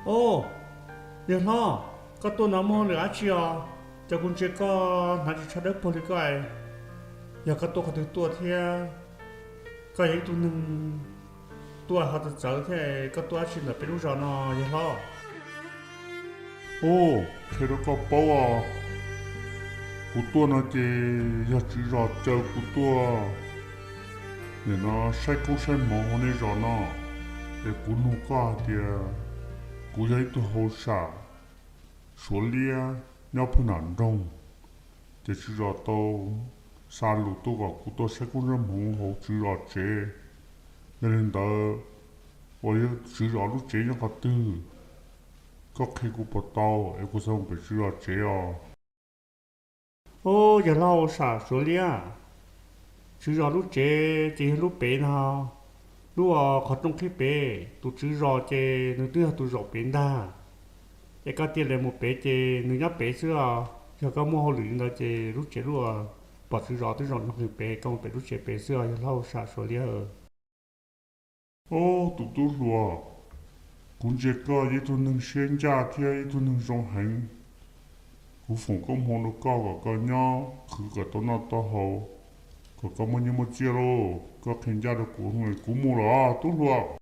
Au, yawg hlob, koj tuaj no muaj hauj lwm dab tsi os? Cas kuv ntsia koj hnav tsis tsho dawb paug li koj es, yog koj tuaj qhov twg tuaj thiab? Koj yog ib tug neeg tuaj ho txawv txawv thiab, koj tuaj dab tsi ntawm peb lub zos no yawg hlob? Au, qhia rau koj paub os, kuv tuaj no ces yog tswv zos caw kuv tuaj nim no saib koob saib hmoov hauv nej zos no, es kuv nug koj hais tias kuv yog ib tug hauj sam Suav liab nyob pem nam nroog, ces tswv zos tau xa lus tuaj kom kuv tuaj saib koob saib hmoov hauv tswv zos tsev. Yog li ntawd, uas yog tswv zos lub tsev nyob qhov twg, koj qhia kuv puas tau es kuv xav mus pem tswv zos tsev os? Au, yawg hlob hauj sam Suav liab, tswv zos lub tsev ces yog lub pem no, lub qhov rooj qhib pem. Tus tswv zos ces nws twb yog tus zaum pem ntag, es koj thiaj li mus pem ces nws nyob pem xwb os. Yog koj muaj hauj lwm li ntawd ces lub tsev lub pem tswv zos twb zaum nqis pem, koj mus pem lub tsev pem xwb os yawg hlob hauj sam Suav liab. Au, tus tub hluas, kuv ntsia koj yog ib tug neeg siab ncaj thiab ib tug neeg zoo heev. Kuv foom koob hmoov rau koj kom koj nyob khwv kom tau noj tau haus, kom koj muaj nyiaj muaj txiaj lauj. Koj qhia ncaj rau kuv, kuv mus los tub hluas.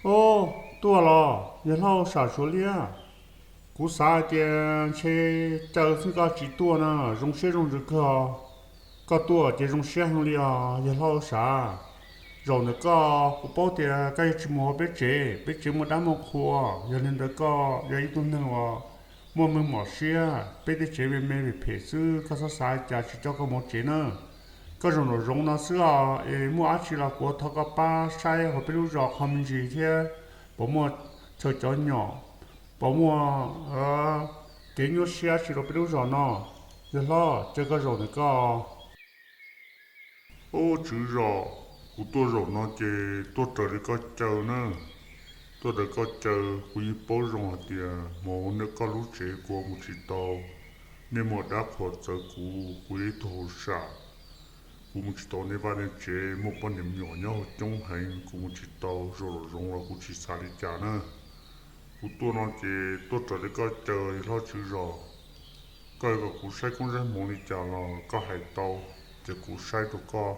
Au, tuaj los yawg hlob hauj sam Suav liab. Kuv xav hais tias ntshe caw xwb koj tsis tuaj na, zoo siab zoo ntsws kawg. Koj tuaj ces zoo siab heev li os yawg hlob hauj sam. Zaum ntawm koj kuv paub tias koj yuav tsis mus hauv peb tsev, peb tsev muaj dab muaj qhua. Yog li ntawd koj yog ib tug neeg uas muaj meej mom siab, peb tej tsev me me phem phem xwb, koj txhob xav li cas, tsis coj koj mus tsev na. Koj zaum nraum zoov no xwb os, es muaj dab tsi los kuv thov koj pab saib hauv peb lub zos qhov me ntsis thiab, puas muaj chaw cov nyom, puas muaj kev nyuaj siab dab tsi rau peb lub zos no. Yawg hlob, caw koj zaum ntawm koj. Au tswv zos, kuv tuaj zaum no ces tuaj raws li koj caw na. Tuaj raws koj caw, kuv yeej paub zoo hais tias hmoov nyob koj lub tsev kuv mus tsis tau. Niaj muaj dab qhuas txawv kuv, kuv yog ib tug hauj sam, kuv mus tsis tau nej vaj nej tsev, muaj poj niam me nyuam nyob hauv coob heev, kuv mus tsis tau, zaum nraum zoov los kuv tsis xav li cas na. Kuv tuaj no ces tuaj raws li koj caw hlob tswv zos. Koj yuav kom kuv saib koob saib hmoov li cas los koj hais tau, ces kuv saib rau koj.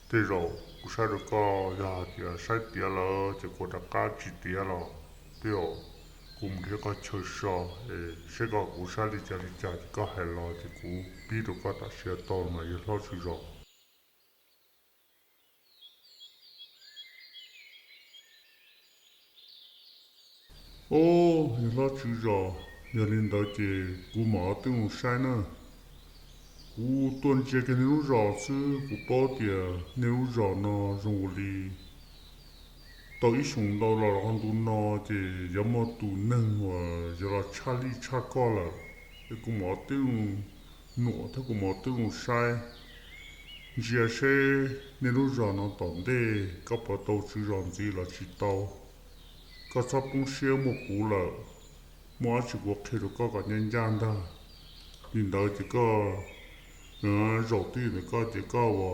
Tej zaum kuv saib rau koj yog hais tias saib tiav lawm ces kuv rov qab, tsis tiav los tej zaum kuv mus nrhiav qhov chaw so, es saib koj kuv saib li cas li cas ces koj hais los ces kuv pib rau koj tam sim no tau mas yawg hlob tswv zos. Au, yawg hlob tswv zos, yog li ntawd ces kuv mam twb mus saib na. Kuv tuaj ntsia kiag nej lub zos xwb, kuv paub tias nej lub zos no zoo ua li tau ib xyoos ntau los rau qhov ntu no ces yuav muaj tus neeg uas yuav los tshaj lij tshaj koj lawm. Es kuv mam twb mus nuam thiab kuv mam twb mus saib, ntsia seb nej lub zos no tom ntej koj puas tau tswv zos ntxiv los tsis tau. Koj txhob poob siab, muaj kuv lawm, muaj dab tsi kuv qhia rau koj kom ncaj ncaj ntag. Li ntawd ces koj zaum twj ywm ntawm koj ces koj ua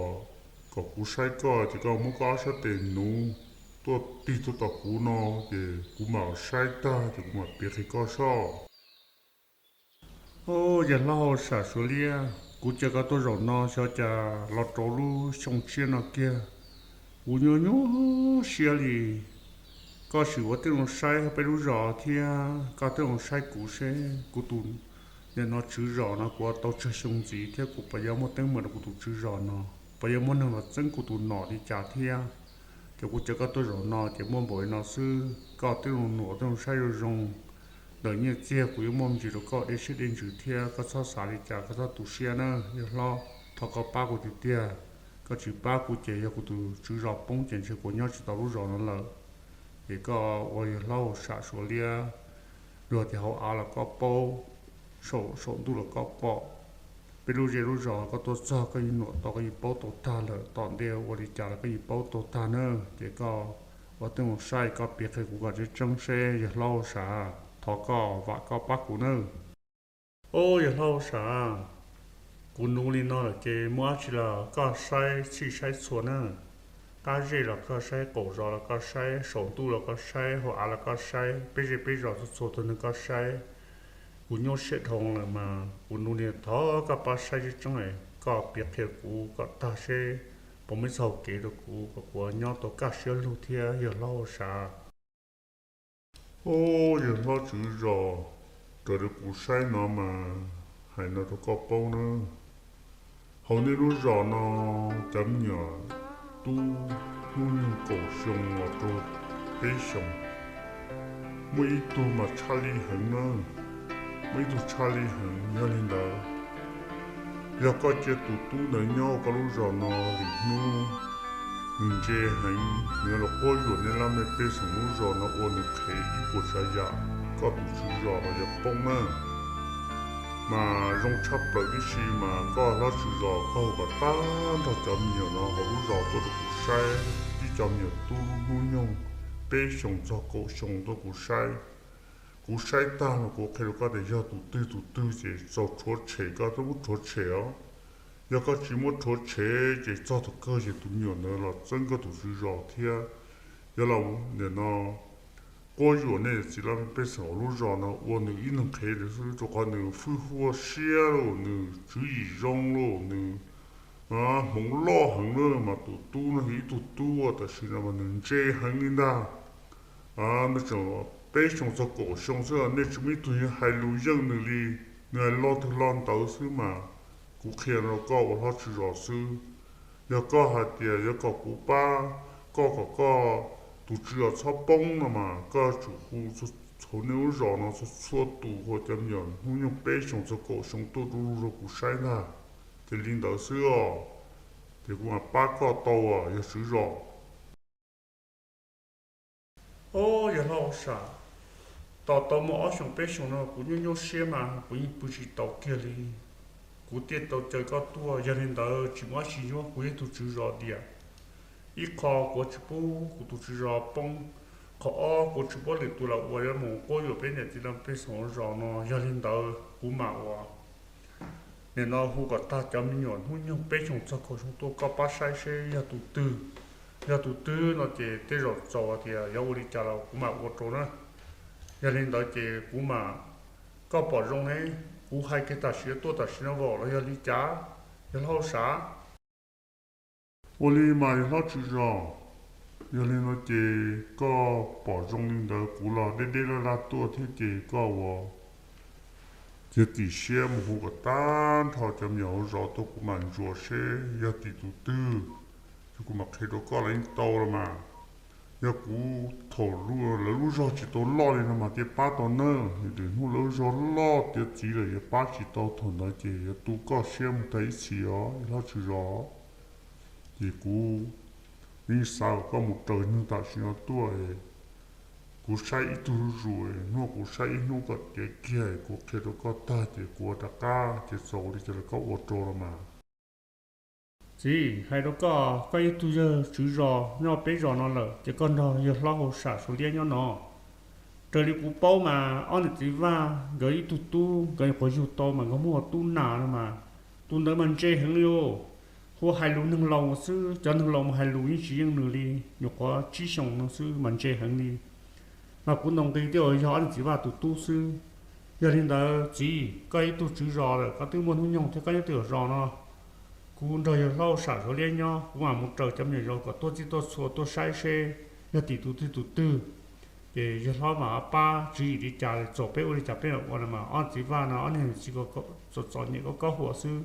kom kuv saib koj ces koj muab koj ob sab tes nuv tuaj tig tuaj tom kuv no, ces kuv mam saib tag ces kuv mam piav qhia koj soj. Au, yawg hlob hauj sam Suav liab, kuv caw koj tuaj zaum no xyov cas los rau lub xyoo tshiab no kiag, kuv nyuaj nyuaj siab li. Koj sim ua tij zoo saib peb lub zos thiab koj tij zoo saib kuv seb kuv tus, nim no tswv zos no kuv tau tsawg xyoo ntxiv thiab kuv puas yuav muaj teeb meem rau kuv tus tswv zos no, puas yuav muaj neeg los txeeb kuv tus nom li cas thiab. Ces kuv caw koj tuaj zaum no ces muaj npaum li no xwb, koj tij zoo nuam tij zoo saib zoo zoo. Ntawm nyiaj txiag kuv yuav muaj me ntsis rau koj dej siab dej ntsws thiab, koj txhob xav li cas, koj txhob tu siab na yawg hlob, thov koj pab kuv tiag tiag. Koj tsis pab kuv ces yog kuv tus tswv zos poob ces ntshe kuv nyob tsis tau lub zos no lawm. Ces koj ua yawg hlob hauj sam Suav liab, luag tias hauv av los koj paub, saum saum ntuj los koj pom. Peb lub zej lub zos koj tuaj txog koj yeej nuam tau, koj yeej paub tau tag lawm, tom ntej ua li cas los koj yeej paub tau tag na. Ces koj ua tij mus saib, koj piav qhia kuv kom tseeb tseeb seb yawg hlob hauj sam, thov koj vam koj pab kuv nawb. Au yawg hlob hauj sam, kuv nuv li no lawm ces muaj dab tsi los koj saib txhij saib txhua na. Qab zej los koj saib, qaum zos los koj saib, saum ntuj los koj saib, hauv av los koj saib, peb zej peb zos txhua txhua tus neeg koj saib. Kuv nyuaj siab dhau lawm mas kuv nuv li, thov koj pab saib tseeb tseeb, koj piav qhia kuv kom tag seb puas muaj ib txoj hau kev rau kuv kom kuv nyob tau kaj siab lug thiab yawg hlob hauj sam. Au yawg hlob tswv zos, raws li kuv saib no mas, hais no rau koj paub na, hauv nej lub zos no cov me nyuam tub hnub nyoog kaum xyoo los rau peb xyoos, muaj ib tug mas tshaj lij heev na, muaj ib tug tshaj lij heev. Yog li ntawd, yog koj cia tus tub ntawd nyob koj lub zos no lwm hnub, nws ntse heev, nws yuav los quab yuam nej laj mej pej xeem lub zos no ua nws qhev ib puas tsav yam, koj tus tswv zos los yuav poob na. Mas zoo tshaj plaws tib si mas koj hlob tswv zos koj hu kom tag nrho cov me nyuam no hauv lub zos tuaj rau kuv saib, tib cov me nyuam tub hnub nyoog peb xyoos txog kaum xyoo tuaj kuv saib. Kuv saib tag los kuv qhia rau koj tias yog tus twg tus twg ces txaus rhuav tshem, koj twb muab rhuav tshem os. Yog koj tsis muab rhuav tshem ces txog thaum kawg ces tus me nyuam ntawd los txeeb koj tus tswv zos thiab. Yog los nim no quab yuam nej txiv laj mej pej xeem hauv lub zos no ua nws ib leeg qhev xwb, rau qhov nws fwj huaj siab lauj, nws tswv yim zoo lauj, nws hmoov loj heev na. Mas tus tub no yog ib tug tub tam sim no mas nws ntse heev li ntag. Nws tseem peb xyoos txog kaum xyoo xwb, nej tsis muaj ib tug hais lus yeej nws li. Nws hais lo twg lo ntawd xwb mas. Kuv qhia rau koj ua hlob tswv zos xwb, yog koj hais tias yuav kom kuv pab koj kom koj tus tswv zos txhob poob no mas koj tsum hu txhua nej lub zos no txhua txhua tus, hu cov me nyuam hnub nyoog peb xyoos txog kaum xyoo tuaj du lug rau kuv saib ntag. Ces li ntawd xwb os, ces kuv mam pab koj tau yog tswv zos. Au yawg hlob hauj sam, tos tau muaj ob xyoos peb xyoos no kuv nyuaj nyuaj siab mas kuv yeej pw tsis tau kiag li. Kuv thiaj tau caw koj tuaj, yog li ntawd tsis muaj dab tsi nyuaj, kuv yog ib tug tswv zos tiag. Ib qho kuv tsis pub kuv tus tswv zos poob, qhov ob kuv tsis pub lwm tus los ua yuav mus quab yuam peb niam txiv laj mej pej xeem hauv zos no, yog li ntawd kuv mam ua. Nim no hu kom tag cov me nyuam hnub nyoog peb xyoos txog kaum xyoo tuaj koj pab saib seb yog tus twg. Yog tus twg no ces tej zaum txaus tias yuav ua li cas los kuv mam ua rau na. Yog li ntawd ces kuv mam, koj pom zoo ne, kuv hais kiag tam sim tuaj tam sim no los los yog li cas, yawg hlob hauj sam? Ua li mas yawg hlob tswv zos, yog li no ces koj pom zoo li ntawd kuv los deb deb laj laj tuaj thiab ces koj ua, cia tim siab mus hu kom tag nrho cov me nyuam hauv zos tuaj kuv mam ntsuas seb yog tim tus twg, ces kuv mam qhia rau koj los yeej tau los mas. Yog kuv thaum lawv lub zog tsis tau loj li no mas thiaj pab tau nawb, lwm hnub lawv lub zog loj tiav txiv lawm yuav pab tsis tau, thaum ntawd ces yuav tu koj siab mus tag ib txhis os yawg hlob tswv zos. Ces kuv yeej xav kom koj mus raws neeg tam sim no tuaj, kuv saib ib tug zuj zus, hnub kuv saib ib hnub kom tiav kiag kuv qhia rau koj tag ces kuv ua rov qab ces txaus li cas los koj ua rau los mas. Txiv, hais rau koj, koj ib tug yawg tswv zos nyob peb zos no lawm ces koj nrog yawg hlob hauj sam Suav Liab nyob no. Raws li kuv paub mas ob niam txiv Vaj nkawd ib tug tub nkawd nyuam qhuav yug tau mas nkawd muaj tub nas no mas, tus ntawd mas ntse heev li os. Hu hais lus neeg laus xwb, cov neeg laus mas hais lus yeej tsis yeej nws li, nyuam qhuav tsib xyoos no xwb mas ntse heev li. Mas kuv ntaus nqi tias yog ob niam txiv Vaj tus tub xwb. Yog li ntawd txiv, koj ib tug tswv zos lawm, koj twb muaj hnub nyoog thiab koj nyob twj ywm zos no, kuv nrog yawg hlob hauj sam Suav Liab nyob, kuv mam mus raws cov me nyuam yaus kom tuaj txij tuaj txhua tuaj saib seb yog tim tus twg tus twg. Ces yawg hlob mam pab tswv yim li cas, txaus peb ua li cas peb mam ua no mas. Ob niam txiv Vaj no ob niag txiv txom txom nyem kob kob huam xwb,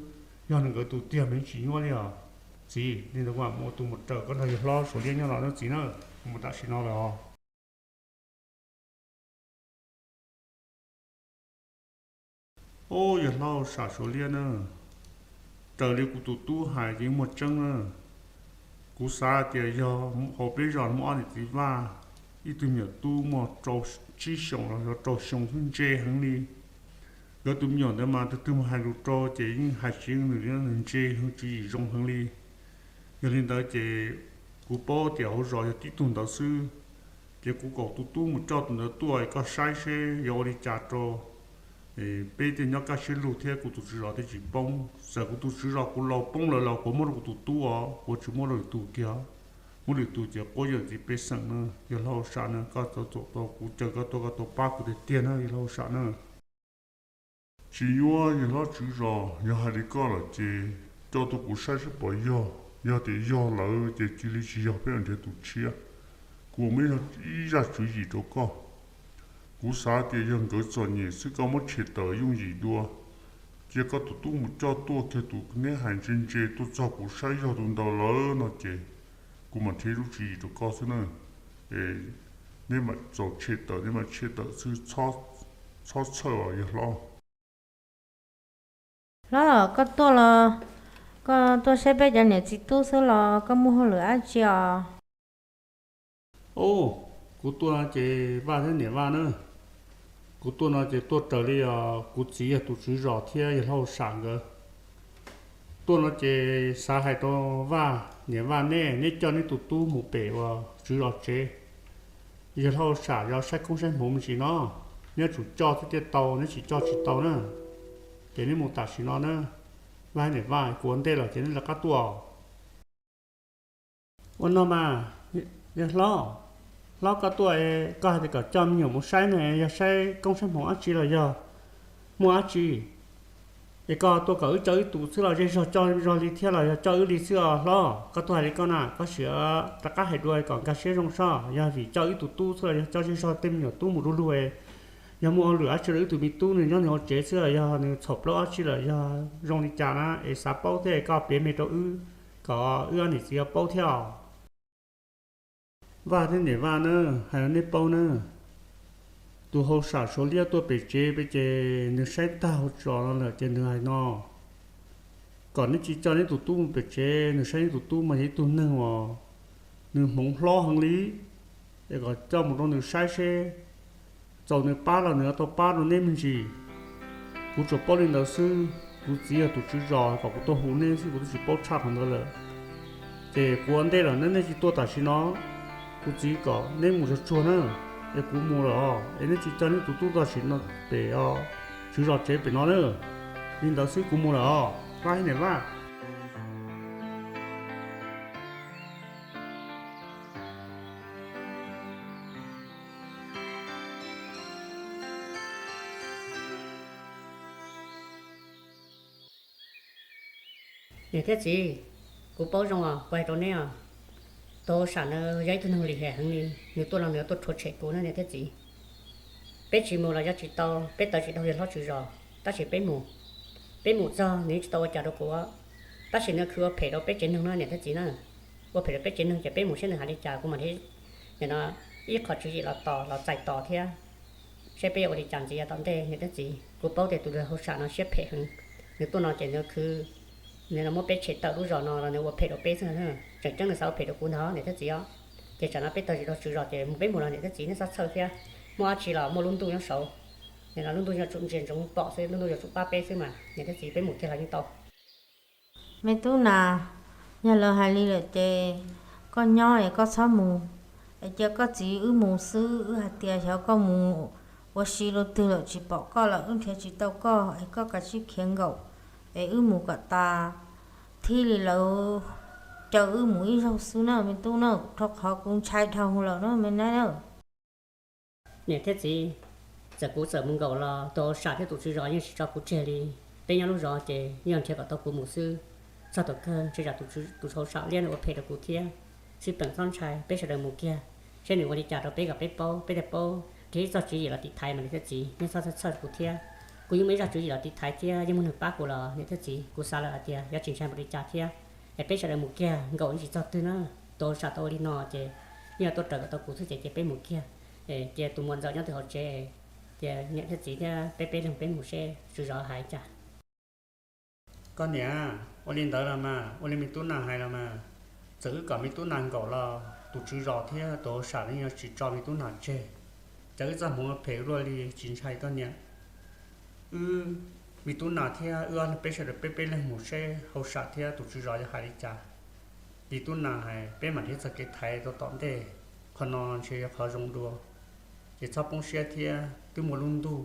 yog nws nkawd tus tiag mas yeej tsis nyuaj li os. Txiv, li ntawd kuv mam mus ua tus mus raws, koj nrog yawg hlob Suav Liab nyob no nawb txiv na, kuv mus tam sim no lawm os. Au, yawg hlob hauj sam Suav Liab na, raws li kuv tus tub hais ces yeej muaj tseeb na. Kuv xav tias yog hauv peb zos muaj ob niam txiv Vaj, ib tug me nyuam tub muaj rau, tsib xyoos los yog rau xyoo xwb, ntse heev li. Nkawd tus me nyuam ntawd mas tus twg mus hais lus rau ces yeej hais tsis yeej nws li, nws ntse heev, tswv yim zoo heev li. Yog li ntawd ces kuv paub tias hauv zos yog tib tug ntawd xwb, ces kuv kom tus tub mus coj tus ntawd tuaj koj saib seb yuav ua li cas rau peb thiaj nyob kaj siab lug thiab kuv tus tswv zos thiaj tsis poob. Txawm kuv tus tswv zos kuv laus poob lawm los kuv muab rau kuv tus tub os, kuv tsis muab rau lwm tus kiag. Muab lwm tus ces quab yawm ntxiv pej xeem na. Yawg hlob hauj sam na, koj txhob txaus tau, kuv caw koj tuaj, koj tuaj pab kuv tiag tiag na yawg hlob hauj sam na. Tsis yuav, yawg hlob tswv zos, yog hais li koj lawm ces coj tuaj kuv saib seb puas yog. Yog tias yog lawm ces cia li tsis yog, peb mam nrhiav tus tshiab. Kuv muaj ib zaj tswv yim rau koj. Kuv xav tias yog nkawd txom nyem xwb, koj muab tshem tawm yooj yim dua. Cia koj tus tub mus coj tuaj kiag tus neb hais ntse ntse tuaj txog kuv saib yog tus ntawd lawm no ces kuv mam nrhiav lub tswv yim rau koj xwb na. Es neb mam txaus tshem tawm neb mam tshem tawm xwb, txhob txhawj os yawg hlob. Hlob, koj tuaj los koj tuaj saib peb cov niam txiv tub xwb los koj muaj hauj lwm dab tsi os? Au, kuv tuaj no ces Vaj thiab niam Vaj na, kuv tuaj no ces tuaj raws li os kuv txiv yog tus tswv zos thiab yawg hlob hauj sam nkawd. Tuaj no ces xav hais rau Vaj niam Vaj neb, neb coj neb tus tub mus pem uas tswv zos tsev. Yawg hlob hauj sam yuav saib koob saib hmoov me ntsis no, neb yuav tsum coj thiaj tau, neb tsis coj tsis tau na. Ces neb mus tam sim no na, Vaj niam Vaj, kuv ua ntej lawm ces neb lawv qab tuaj. Ua no mas, yawg hlob, hlob koj tuaj, koj hais tias kom coj me nyuam mus saib ne, yog saib koob saib hmoov dab tsi los yog muaj dab tsi? Es koj tuaj kom wb coj wb tus xwb los zej zog coj zog li thiab los yog coj wb li xwb os hlob? Koj tuaj hais li koj na, koj sim rov qab hais dua kom nkag siab zoo soj. Yog vim coj wb tus tub xwb los yog coj zej zog tej me nyuam tub mus du lug, yog muaj hauj lwm dab tsi rau wb tus me tub nws nyob nws hauv tsev xwb los yog nws txhaum plaub dab tsi lawm yog zoo li cas na, es xav paub thiab es koj piav me rau wb kom wb ob niam txiv yuav paub thiab os. Vaj thiab niam Vaj na, hais rau neb paub na, tus hauj sam Suav Liab tuaj pem tsev pem ces nws saib tag hauv tsev no lawm ces nws hais no, kom neb tsis coj neb tus tub mus pem tsev, nws saib neb tus tub mas yog ib tug neeg uas nws hmoov hlob heev li, es kom coj mus rau nws saib seb txaus nws pab los nws yuav tau pab rau neb me ntsis. Kuv tsuas paub li ntawd xwb, kuv txiv yog tus tswv zos kom kuv tuaj hu neb xwb, kuv twb tsis paub tshaj qhov ntawd lawm. Ces kuv ua ntej lawm, nej tsis tuaj tam sim no, kuv txiv kom neb mus tsuag tsuag na, es kuv mus lawm os, es neb tsis coj neb tus tub tam sim no pem os, tswv zos tsev pem no na. Li ntawd xwb kuv mus lawm os, Vaj thiab niam Vaj. Niam thiab txiv, kuv paub zoo os, kuv hais rau neb os, tus hauj sam ntawd yog ib tug neeg lim hiam heev li, nws tuaj los nws yuav tuaj rhuav tshem kuv na niam thiab txiv. Peb tsis mus los yog tsis tau, peb tawv tsis dhau yawg hlob tswv zos, tab sis peb mus. Peb mus txog nws yeej tsis tau ua cas rau kuv, tab sis nws khwv ua phem rau peb tsev neeg na niam thiab txiv na. Ua phem rau peb tsev neeg ces peb mus seb nws hais li cas kuv mam li, nim no ib qho tswv yim los tos los txais tos thiab, seb peb yuav ua li cas ntxiv yav tom ntej niam thiab txiv. Kuv paub tias tus hauj sam no siab phem heev, nws tuaj no ces nws khwv, nws no muab peb tshem tawm lub zos no los nws ua phem rau peb xwb na. Tseem ceeb nws xav ua phem rau kuv ntag niam thiab txiv os. Ces tsam no peb tawg tsis tau tswv zos ces mus peb mus los niam thiab txiv nej txhob txhawj thiab. Muaj dab tsi los muaj lub ntuj nyob saud, nim no lub ntuj yuav tsum ntsia ntsoov pom xwb, lub ntuj yuav tsum pab peb xwb mas niam thiab txiv, peb mus kiag los yeej tau. Me tub na, yog lawv hais li lawm ces koj nyob es koj txhob mus, es cia koj txiv wb mus xwb. Wb hais tias xyov koj mus ua si rau twg lawm tsis pom koj lawm wb nrhiav tsis tau koj es koj kav tsij khiav nkaum es wb mus kom tas, thiaj li lawv caw wb mus ib zaug xwb na me tub na, rau qhov kuv ntshai dhau lawm na me nab na. Niam thiab txiv, txawm kuv txawm mus nkaum los tus hauj sam thiab tus tswv zos yeej tsis tso kuv tseg li. Peb nyob lub zos ces yeej nrhiav kom tau kuv mus xwb. Txog thaum kawg ntshe tsam tus hauj sam Liab nws ua phem rau kuv thiab. Sib peem txhob ntshai, peb sawv daws mus kiag, seb nws ua li cas rau peb kom peb paub, peb thiaj paub nrhiav ib txoj tswv yim los tiv thaiv mas niam thiab txiv, nej txhob txhawj kuv thiab. Kuv yeej muaj ib zaj tswv yim los tiv thaiv thiab yeej muaj neeg pab kuv los niam thiab txiv, kuv xav lawm hais tias yuav tsis ntshai npaum li cas thiab. Es peb sawv daws mus kiag nkaum ntsis txog twg na, tus hauj sam tau ua li no ces yeej yuav tuaj raws kom tau kuv xwb ces cia peb mus kiag. Es cia tus muam ntxawm nyob twg hauv tsev, cia niam thiab txiv thiab peb peb leeg peb mus seb tswv zos hais cas. Koj niam, ua li ntawd los mas ua li me tub nas hais los mas, txawm wb kom me tub nas nkaum los tus tswv zos thiab tus hauj sam no yeej tsis tso me tub nas tseg. Cas wb txoj hmoov phem ua luaj li, tsis ntshai koj niam. Wb me tub Nas thiab wb ob leeg peb sawv daws peb peb leeg mus saib hauj sam thiab tus tswv zos yog hais li cas. Li tub Nas hais peb mam nrhiav txoj kev thaiv rau tom ntej, qhov no ntshe yog qhov zoo dua. Ces txhob poob siab thiab, twb muaj lub ntuj,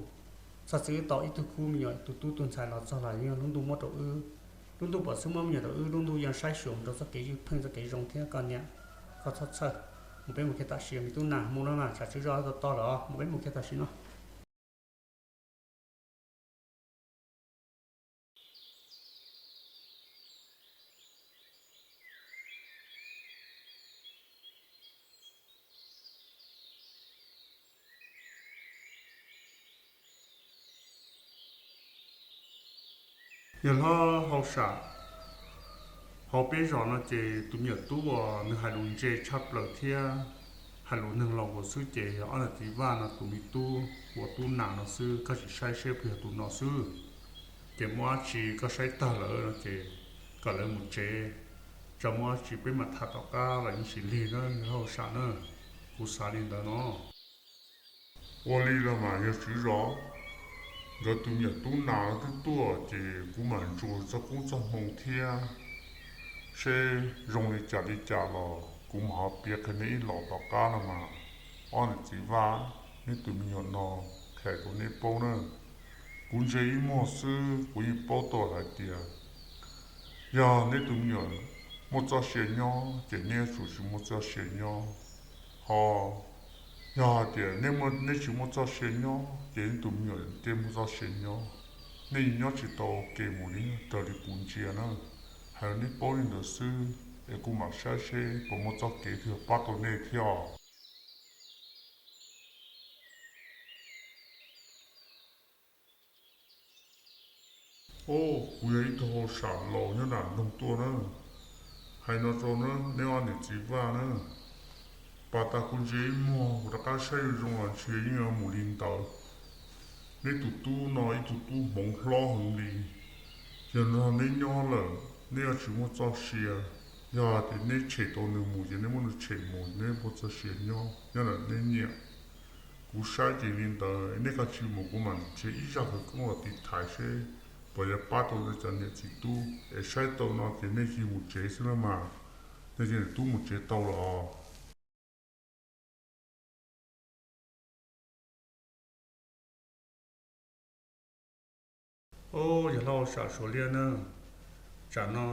txhob txwv wb tau ib tug khub me nyuam tus tub tus ntxhais los txog los yeej yog lub ntuj muab rau wb. Lub ntuj pom xwb muab me nyuam rau wb, lub ntuj yeej saib xyuas rau txoj kev ywj pheej txoj kev zoo thiab koj niam, koj txhob txhawj. Mus peb mus kiag tam sim no me tub Nas, mus no mas tsam tswv zos tau tos lawm os, mus peb mus kiag tam sim no. Yawg hlob hauj sam, hauv peb zos no ces tus me nyuam tub uas nws hais lus ntse tshaj plaws thiab hais lus neeg laus nkaus xwb ces yog ob niam txiv Vaj no tus me tub hu ua Tub Nas no xwb, koj sim saib seb puas yog tus no xwb. Ces muaj dab tsi koj saib tag lawm no ces kom lawv mus tsev, tso muaj dab tsi peb mam tham tom qab los yeej tsis lig na yawg hlob hauj sam na, kuv xav li ntawd no. Ua li los mas yog tswv zos, nkawd tus me nyuam Tub Nas no twb tuaj ces kuv mam ntsuas txoj koob txoj hmoo thiab, seb zoo li cas li cas los kuv mam ho piav qhia neb ib los tom qab no mas. Ob niam txiv Vaj, neb tus me nyuam no qhia rau neb paub na. Kuv ntsia ib muag xwb kuv yeej paub tau hais tias yog neb tus me nyuam muaj txoj sia nyob ces neb yuav tsum tsis muaj txoj sia nyob. Ho yog hais tias neb tsis muaj txoj sia nyob ces neb tus me nyuam thiaj muaj txoj sia nyob. Nej nyob tsis tau ua ke mus li raws li kuv ntsia na. Hais rau neb paub li ntawd xwb es kuv mam saib seb puas muaj txoj kev twg pab tau nej thiab os. Au, kuv yog ib tug hauj sam laus nyob nram nroog tuaj na. Hais no rau neb ob niam txiv Vaj na, pas tas kuv ntsia ib muag kuv rov qab saib zoo zoo los ntshe yeej yuav mus li ntawd. Neb tus tub no ib tug tub hmoov hlob heev li. Yog nrog neb nyob lawm neb yuav tsis muaj txoj sia, yog tias neb tshem tau nws mus ces neb muab nws tshem mus neb muaj txoj sia nyob nyob ntawm neb nyiam. Kuv saib ces li ntawd, neb koj tsis mus kuv mam nrhiav ib zaj khawv koob los tiv thaiv seb puas yuav pab tau neb cov niam txiv tub es saib tau no ces nej cia mus tsev xwb na mas. Nej cia niam tub mus tsev tau los. Au, yawg hlob hauj sam Suav Liab na, tsam no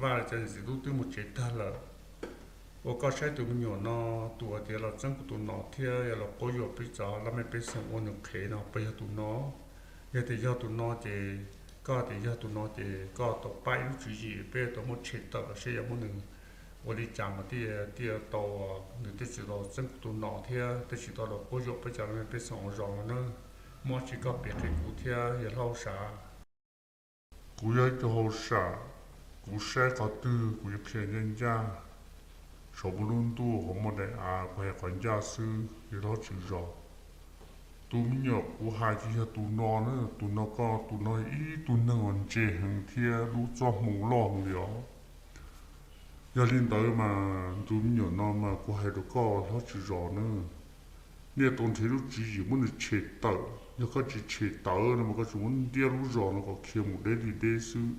Vaj cov niam txiv tub twb mus tsev tag lawm. Ua koj saib tus me nyuam no, tus uas tias los txeeb kuv tus nom thiab yog los quab yuam peb cov laj mej pej xeem ua nws qhev no puas yog tus no? Yog tias yog tus no ces, koj tias yog tus no ces koj tau pab ib lub tswv yim peb tau muab tshem tawm los seb yuav muab nws ua li cas mas thiaj tau, nws thiaj tsis tau txeeb kuv tus nom thiab thiaj tsis tau los quab yuam peb cov laj mej pej xeem hauv zos no na. Muaj dab tsi koj piav qhia kuv thiab yawg hlob hauj sam. Kuv yog ib tug hauj sam, kuv saib qhov twg kuv yeej qhia ncaj ncaj. Saum muaj lub ntuj, hauv muaj daim av, kuv hais qhov ncaj xwb yawg hlob tswv zos. Tus me nyuam kuv hais ces yog tus no na, tus no koj, tus no ib tug neeg uas ntse heev thiab lub txoj hmoo loj heev li os. Yog li ntawd mas tus me nyuam no mas kuv hais rau koj hlob tswv zos na, nej tau nrhiav lub tswv yim muab nws tshem tawm. Yog koj tsis tshem tawm no mas koj tsuas muab ntiab lub zos no kom khiav mus deb li deb xwb,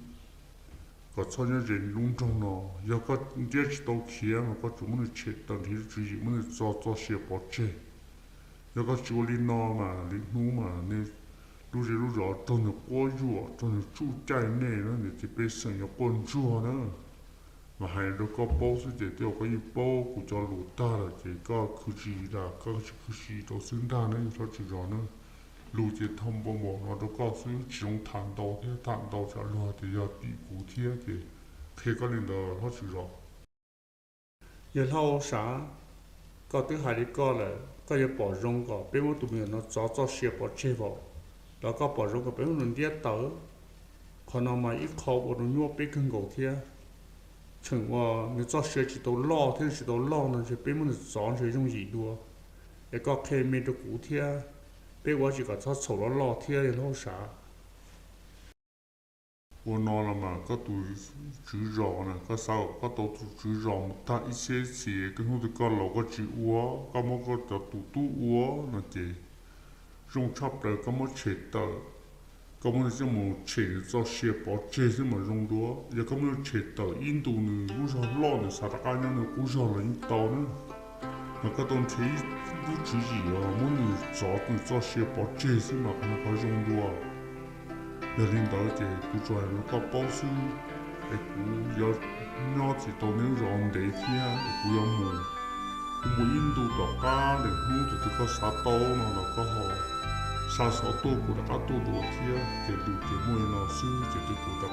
kom txhob nyob ze lub nroog no. Yog koj ntiab tsis tau khiav mas koj tsuas muab nws tshem tawm, nrhiav lub tswv yim muab nws txo txoj sia pov tseg. Yog koj tsis ua li no mas lwm hnub mas nej lub zej lub zos raug nws quab yuam, raug nws tsuj caij nej na, niam txiv pej xeem yuav quaj ntsuag na. Mas hais rau koj paub xwb ces twb yog koj yeej paub kuv cov lus tag lawm ces koj khwv tsis lam, koj tsis khwv tsis rau xwb ntag na yawg hlob tswv zos na. Lus ces thov npau npaum no rau koj xwb, tsis zoo tham ntau thiab, tham ntau tsam luag tias yog tim kuv thiab ces qhia koj li ntawd hlob tswv zos. Yawg hlob hauj sam, koj twb hais li koj lawm, koj yuav pom zoo kom peb muab tus me nyuam no txo txoj sia pov tseg vaum, los koj pom zoo kom peb muab nws ntiab tawm. Qhov no mas ib qho ua rau nyuaj peb kawg nkaus thiab. Tseem uas nws txoj sia tsis tau loj thiab nws tsis tau loj no ntshe peb muab nws txov ntshe yooj yim dua. Es koj qhia me rau kuv thiab, peb ua tsis kom txhob txhaum loj loj thiab yawg hlob hauj sam. Ua no los mas koj tus tswv zos na, koj xav kom koj tau tus tswv zos mus tag ib txhiab txhis, koj hnub twg koj laus koj tsis ua, koj muab koj cov tus tub ua no ces zoo tshaj plaws koj muab tshem tawm. koj muab nws coj mus tshem nws txoj sia pov tseg xwb mas zoo dua. Yog koj muab nws tshem tawm ib ntus nws lub zog loj nws xav rov qab nyob nws qub zog los yeej tau na. Mas koj tau nrhiav ib lub tswv yim uas muab nws txov nws txoj sia pov tseg xwb mas qhov no qhov zoo dua. Yog li ntawd ces kuv tsuas hais rau koj paub xwb, es kuv yuav nyob tsis tau neb lub zos ntev thiab es kuv yuav mus. Kuv mus ib ntus tom qab, lwm hnub thaum twg koj xav tau no los koj ho xa xov tuaj kuv rov qab tuaj dua thiab. Ces lus ces muaj li no xwb ces kuv rov